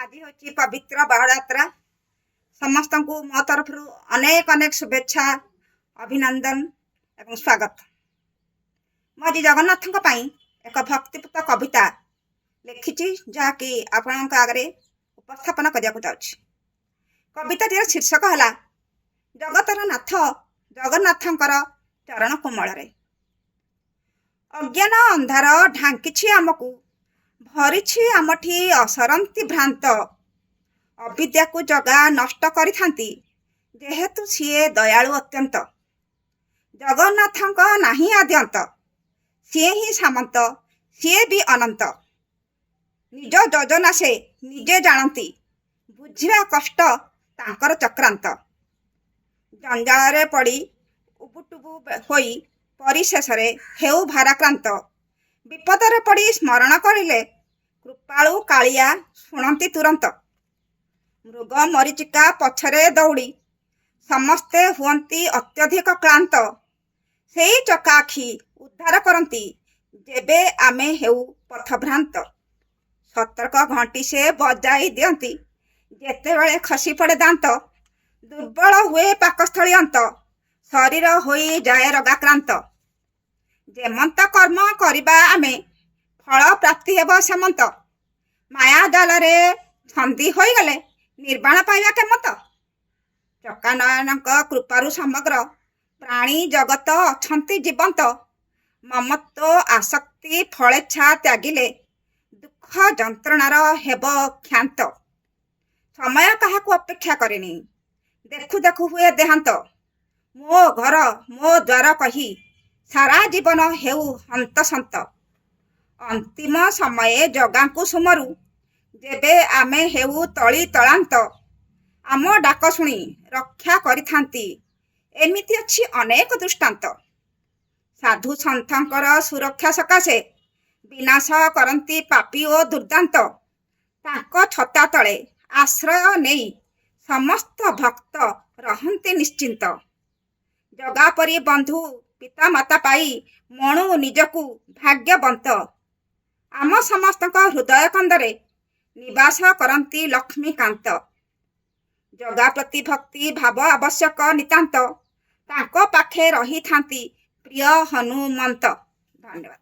ଆଜି ହେଉଛି ପବିତ୍ର ବାହୁଡ଼ା ଯାତ୍ରା। ସମସ୍ତଙ୍କୁ ମୋ ତରଫରୁ ଅନେକ ଅନେକ ଶୁଭେଚ୍ଛା, ଅଭିନନ୍ଦନ ଏବଂ ସ୍ୱାଗତ। ମୁଁ ଆଜି ଜଗନ୍ନାଥଙ୍କ ପାଇଁ ଏକ ଭକ୍ତିପୂତ କବିତା ଲେଖିଛି, ଯାହାକି ଆପଣଙ୍କ ଆଗରେ ଉପସ୍ଥାପନ କରିବାକୁ ଯାଉଛି। କବିତାଟିର ଶୀର୍ଷକ ହେଲା ଜଗତର ନାଥ ଜଗନ୍ନାଥଙ୍କର ଚରଣ କୋମଳରେ। ଅଜ୍ଞାନ ଅନ୍ଧାର ଢାଙ୍କିଛି ଆମକୁ, ଭରିଛି ଆମଠି ଅସରନ୍ତି ଭ୍ରାନ୍ତ। ଅବିଦ୍ୟାକୁ ଜଗା ନଷ୍ଟ କରିଥାନ୍ତି, ଯେହେତୁ ସିଏ ଦୟାଳୁ ଅତ୍ୟନ୍ତ। ଜଗନ୍ନାଥଙ୍କ ନାହିଁ ଆଦ୍ୟନ୍ତ, ସିଏ ହିଁ ସାମନ୍ତ, ସିଏ ବି ଅନନ୍ତ। ନିଜ ଯୋଜନା ସେ ନିଜେ ଜାଣନ୍ତି, ବୁଝିବା କଷ୍ଟ ତାଙ୍କର ଚକ୍ରାନ୍ତ। ଜଞ୍ଜାଳରେ ପଡ଼ି ଉବୁଟୁବୁ ହୋଇ ପରିଶେଷରେ ହେଉ ଭାରାକ୍ରାନ୍ତ, ବିପଦରେ ପଡ଼ି ସ୍ମରଣ କରିଲେ କୃପାଳୁ କାଳିଆ ଶୁଣନ୍ତି ତୁରନ୍ତ। ମୃଗ ମରୀଚିକା ପଛରେ ଦୌଡ଼ି ସମସ୍ତେ ହୁଅନ୍ତି ଅତ୍ୟଧିକ କ୍ଳାନ୍ତ, ସେଇ ଚକାଆଖି ଉଦ୍ଧାର କରନ୍ତି ଯେବେ ଆମେ ହେଉ ପଥଭ୍ରାନ୍ତ। ସତର୍କ ଘଣ୍ଟି ସେ ବଜାଇ ଦିଅନ୍ତି ଯେତେବେଳେ ଖସି ପଡ଼େ ଦାନ୍ତ, ଦୁର୍ବଳ ହୁଏ ପାକସ୍ଥଳୀ ଅନ୍ତ, ଶରୀର ହୋଇଯାଏ ରୋଗାକ୍ରାନ୍ତ। ଯେମନ୍ତ କର୍ମ କରିବା ଆମେ, ଫଳ ପ୍ରାପ୍ତି ହେବ ସେମନ୍ତ। ମାୟା ଜାଲରେ ଛନ୍ଦି ହୋଇଗଲେ ନିର୍ବାଣ ପାଇବା କେମନ୍ତ? ଚକାନୟନଙ୍କ କୃପାରୁ ସମଗ୍ର ପ୍ରାଣୀ ଜଗତ ଅଛନ୍ତି ଜୀବନ୍ତ। ମମତ୍ୱ ଆସକ୍ତି ଫଳେଚ୍ଛା ତ୍ୟାଗିଲେ ଦୁଃଖ ଯନ୍ତ୍ରଣାର ହେବ କ୍ଷାନ୍ତ। ସମୟ କାହାକୁ ଅପେକ୍ଷା କରେନି, ଦେଖୁ ଦେଖୁ ହୁଏ ଦେହାନ୍ତ। ମୋ ଘର ମୋ ଦ୍ୱାର କହି ସାରା ଜୀବନ ହେଉ ହନ୍ତସନ୍ତ। ଅନ୍ତିମ ସମୟେ ଜଗାଙ୍କୁ ସୁମରୁ ଯେବେ ଆମେ ହେଉ ତଳି ତଳାନ୍ତ, ଆମ ଡାକ ଶୁଣି ରକ୍ଷା କରିଥାନ୍ତି, ଏମିତି ଅଛି ଅନେକ ଦୃଷ୍ଟାନ୍ତ। ସାଧୁ ସନ୍ଥଙ୍କର ସୁରକ୍ଷା ସକାଶେ ବିନାଶ କରନ୍ତି ପାପୀ ଓ ଦୁର୍ଦ୍ଦାନ୍ତ। ତାଙ୍କ ଛତା ତଳେ ଆଶ୍ରୟ ନେଇ ସମସ୍ତ ଭକ୍ତ ରହନ୍ତି ନିଶ୍ଚିନ୍ତ। ଜଗା ପରି ବନ୍ଧୁ ପିତାମାତା ପାଇ ମଣୁ ନିଜକୁ ଭାଗ୍ୟବନ୍ତ। ଆମ ସମସ୍ତଙ୍କ ହୃଦୟ କନ୍ଦରେ ନିବାସ କରନ୍ତି ଲକ୍ଷ୍ମୀକାନ୍ତ। ଜଗା ପ୍ରତି ଭକ୍ତି ଭାବ ଆବଶ୍ୟକ ନିତାନ୍ତ, ତାଙ୍କ ପାଖେ ରହିଥାନ୍ତି ପ୍ରିୟ ହନୁମନ୍ତ। ଧନ୍ୟବାଦ।